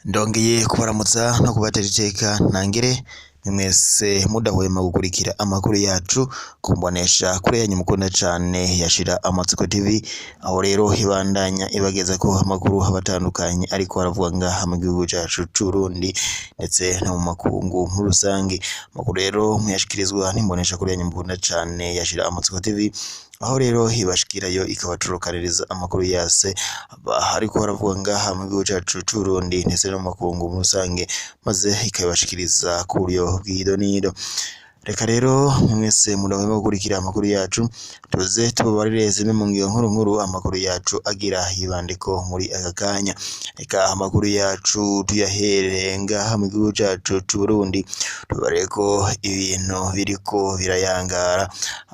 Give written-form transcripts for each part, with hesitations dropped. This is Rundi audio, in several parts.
Ndongeye kubaramutsa no kubatera iteka ntangere mwese mudahwema gukurikira amakuru yacu kumbonesha kure yanyu mukunda cane yashira Amatsiko TV, aho rero ibandanya ibagezako amakuru abatandukanye ariko aravuga ngaha mu gihugu cacu c'Uburundi ndetse no mu makungu muri rusange. Amakuru rero muyashikirizwa n'imbonesha kure yanyu mukunda cane yashira Amatsiko TV, aho rero ibashikirayo ikabaturukaniriza amakuru yase ariko aravuga ngaha mu gihugu cacu c'Uburundi ndetse no mu makungu muri rusange, maze ikabibashikiriza ku buryo bw'idonido. Reka rero mwese mudahwema gukurikira amakuru yacu, tuze tubabarire zimwe mu ngingo nkuru nkuru amakuru yacu agira yibandeko muri aka kanya. Reka amakuru yacu tuyahere ngaha mu gihugu cacu c'Uburundi, tubarire ko ibintu biriko birayangara,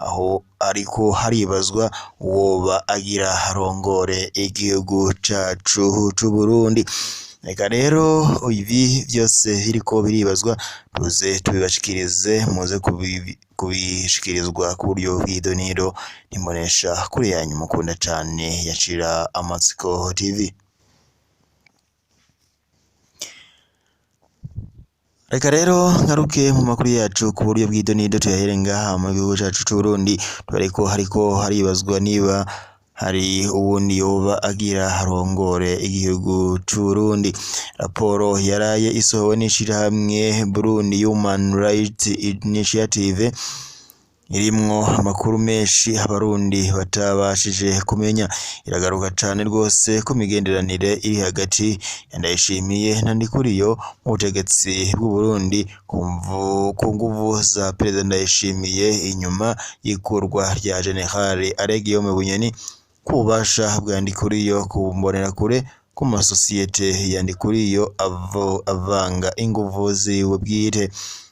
aho ariko haribazwa uwoba agira arongore igihugu cacu c'Uburundi. Reka rero ibi vyose biriko biribazwa tuze tubibashikirize, muze kubishikirizwa ku buryo bw'idonido n'imbonesha kure yanyu mukunda cane yashira Amatsiko TV. Reka rero ngaruke mu makuru yacu ku buryo bw'idonido tuyahere ngaha mu gihugu cacu c'Uburundi, tubareko hariko haribazwa niba hari uwundi yoba agira arongore igihugu c'Uburundi. Raporo yaraye isohowe n'ishirahamwe Burundi Human Rights Initiative irimwo amakuru menshi abarundi batabashije kumenya, iragaruka cane rwose ku migenderanire iri hagati ya Ndayishimiye na Ndikuriyo mu butegetsi bw'Uburundi ku nguvu za Perezida Ndayishimiye inyuma y'ikurwa rya General Alain Bunyoni ku bubasha bwa Ndikuriyo ku mbonerakure ku masosiyete ya Ndikuriyo avanga inguvu ziwe bwite,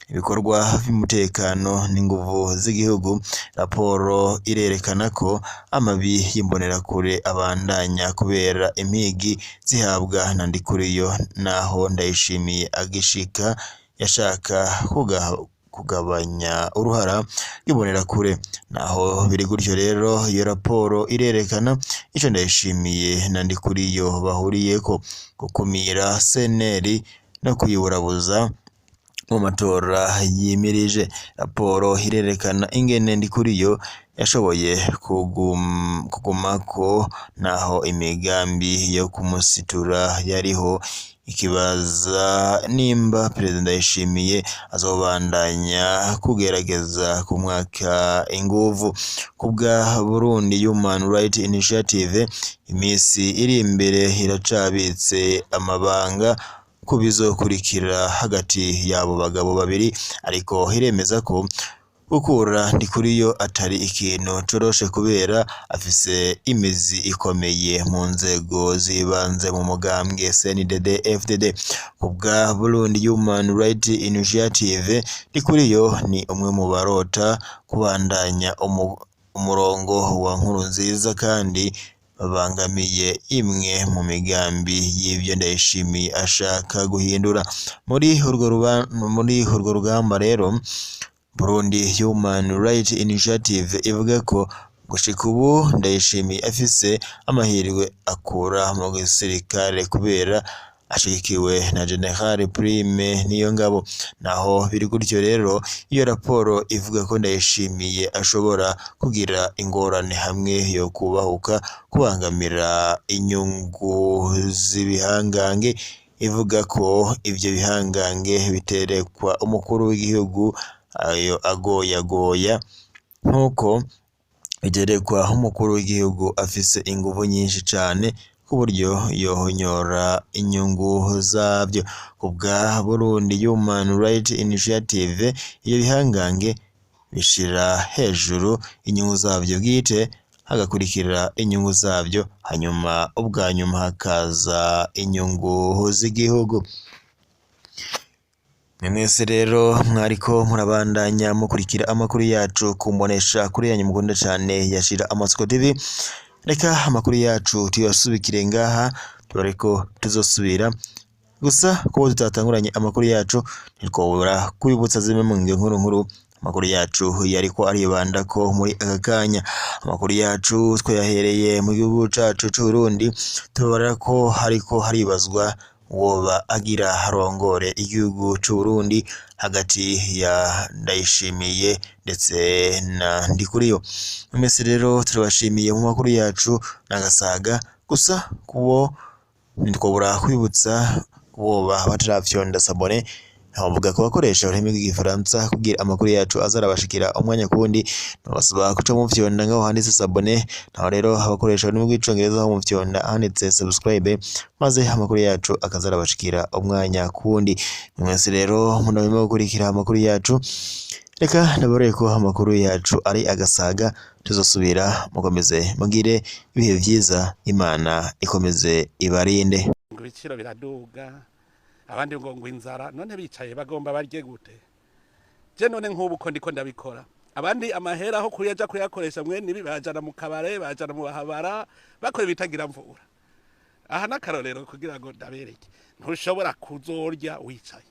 ibikorwa vy'umutekano n'inguvu z'igihugu. Raporo irerekana ko amabi y'imbonerakure abandanya kubera impigi zihabwa na Ndikuriyo, naho Ndayishimiye agishika yashaka kugabanya uruhara rw'imbonerakure. Naho biri gutyo rero, iyo raporo irerekana ico Ndayishimiye na Ndikuriyo bahuriyeko: gukumira CNL no kuyiburabuza mu matora yimirije. Raporo irerekana ingene Ndikuriyo yashoboye kugumako naho imigambi yo kumusitura yariho, ikibaza nimba Perezida Ndayishimiye azobandanya kugerageza kumwaka inguvu. Kubwa Burundi Human Rights Initiative, imisi iri imbere iracabitse amabanga ku bizokurikira hagati y'abo bagabo babiri, ariko iremeza ko gukura Ndikuriyo atari ikintu coroshe kubera afise imizi ikomeye mu nzego z'ibanze mu mugambwe CNDD FDD. Kubwa Burundi Human Rights Initiative, Ndikuriyo ni umwe mu barota kubandanya umurongo wa Nkurunziza kandi babangamiye imwe mu migambi y'ivyo Ndayishimiye ashaka guhindura. Muri urwo rugamba rero, Burundi Human Rights Initiative ivuga ko gushika ubu Ndayishimiye afise amahirwe akura mu gisirikare kubera ashigikiwe na General Prime Niyongabo. Naho biri gutyo rero, iyo raporo ivuga ko Ndayishimiye ashobora kugira ingorane hamwe yo kubahuka kubangamira inyungu z'ibihangange. Ivuga ko ivyo bihangange biterekwa umukuru w'igihugu ayo agoyagoya nk'uko biterekwa umukuru w'igihugu afise inguvu nyinshi cane ku buryo yohonyora inyungu zavyo. Kubwa Burundi Human Rights Initiative, iyo bihangange bishira hejuru inyungu zavyo bwite, hagakurikira inyungu zavyo, hanyuma ubwa nyuma hakaza inyungu z'igihugu. Mwese rero mwariko murabandanya mukurikira amakuru yacu kumbonesha kuri yanyu mukunda cane yashira Amatsiko TV. Reka amakuru yacu tuyasubikire ngaha, tubareko tuzosubira. Gusa kubo tutatanguranye amakuru yacu ntitwobura kwibutsa zimwe mu ngingo nkuru nkuru amakuru yacu yariko aribandako muri aka kanya. Amakuru yacu twayahereye mu gihugu cacu c'Uburundi, tubabarira ko hariko haribazwa woba agira harongore igihugu c'Uburundi hagati ya Ndayishimiye ndetse na Ndikuriyo. Mwese rero turabashimiye mu makuru yacu n'agasaga gusa kuwo ntitwobura kwibutsa boba bataravyonda sabone nkavuga ko bakoresha ururimi rw'igifaransa kugira amakuru yacu azarabashikira umwanya kuwundi, nabasaba kuca mufyonda ngaho handitse sabone, naho rero abakoresha ururimi rw'icongereza aho mufyonda handitse subscribe, maze amakuru yacu akazarabashikira umwanya kuwundi. Mwese rero munabime gukurikira amakuru yacu, reka ndabarore ko amakuru yacu ari agasaga, tuzosubira mukomeze mugire ibihe vyiza, Imana ikomeze ibarinde. Ngo ibiciro biraduga, abandi ngo inzara, none bicaye bagomba barye gute? Je none nk'ubu ko ndiko ndabikora, abandi amahera aho kuyaja kuyakoresha mwene ibi bayajana mu kabare, bayajana mu bahabara, bakora ibitagira mvura. Aha n'akarorero kugira ngo ndabereke, ntushobora kuzorya wicaye.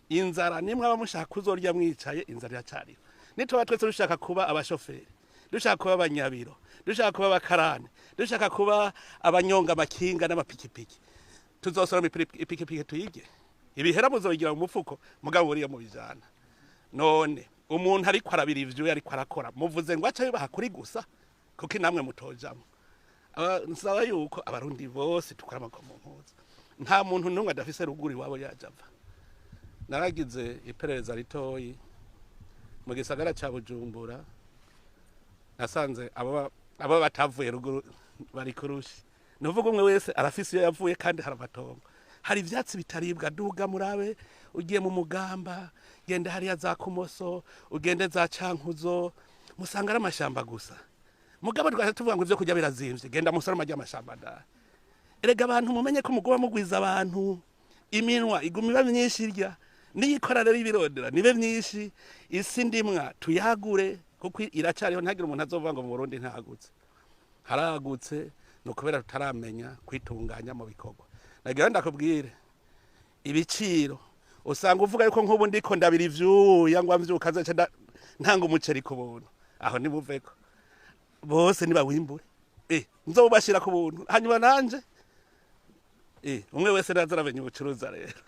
Inzara nimwe aba mushaka kuzorya mwicaye, inzara iracariho. Nituba twese dushaka kuba abashoferi, dushaka kuba abanyabiro, dushaka kuba abakarani, dushaka kuba abanyonga amakinga n'amapikipiki, tuzosoroma ipikipiki tuyige, ibihera muzobigira mu mufuko, mugabo buriya mubijana. None umuntu ariko arabira ivyo ariko arakora, muvuze ngo aca bibaha kuri gusa, kuko inamwe mutojamwo. Nsaba yuko abarundi bose dukora amaboko mu mpuzu, nta muntu n'umwe adafise ruguru iwabo yaja ava. Naragize iperereza ritoyi mu gisagara ca Bujumbura, nasanze abo batavuye ruguru bari kurushi. Nuvuga umwe wese arafise iyo yavuye, kandi hari amatongo, hari ivyatsi bitaribwa. Duga murabe, ugiye mu Mugamba, genda hariya za Kumoso, ugende za Cankuzo, musanga ari amashamba gusa. Mugabo twaje tuvuga ngo ivyo kurya birazimvye, genda musoroma arya amashamba da. Erega abantu mumenye ko muguma mugwiza abantu, iminwa iguma iba myinshi irya, niyikora rero ibirondera nibe myinshi, isi ndimwa tuyagure kuko iracariho, ntagire umuntu azovuga ngo mu Burundi ntagutse. Haragutse, ni ukubera tutaramenya kwitunganya mu bikorwa. Nagira ndakubwire ibiciro, usanga uvuga yuko nk'ubu ndiko ndabira ivyuya ngo amvyuka azoca ntanga umuceri ku buntu, aho nibuveko bose nibawimbure, nzobashira ku buntu, hanyuma nanje umwe wese naza aramenya ubucuruza rero.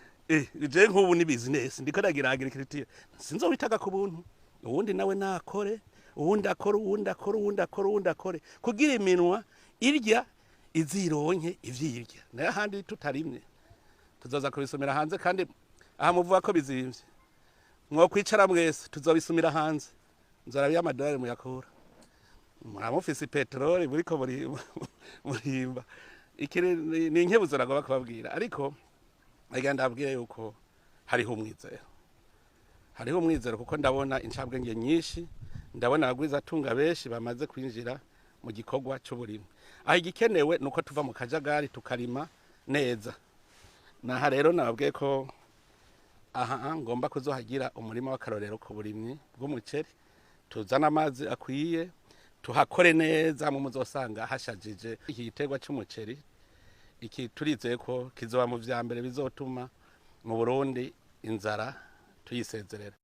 Je nk'ubu ni business ndiko ndagira agriculture, sinzobitaga ku buntu, uwundi nawe nakore, uwundi akore, uwundi akore, uwundi akore, uwundi akore, kugira iminwa irya izironke ivyirya. Nayo ahandi tutarimye tuzoza kubisumira hanze, kandi aha muvuga ko bizimvye, mwokwicara mwese tuzobisumira hanze, nzora y'amadolari muyakura, muramufise peteroli buriko murimba. Iki ni inkebuzo nagomba kubabwira, ariko nagira ndababwire yuko hariho umwizero, hariho umwizero kuko ndabona incabwenge nyinshi, ndabona abagwizatunga benshi bamaze kwinjira mu gikorwa c'uburimyi. Aho igikenewe nuko tuva mu kajagari tukarima neza. Naha rero nababwiye ko aha ngomba kuzohagira umurima w'akarorero ku burimyi bw'umuceri, tuzana amazi akwiye, tuhakore neza, mu muzosanga hashajije iki giterwa c'umuceri. Iki turizeye ko kizoba mu vya mbere bizotuma mu Burundi inzara tuyisezerera.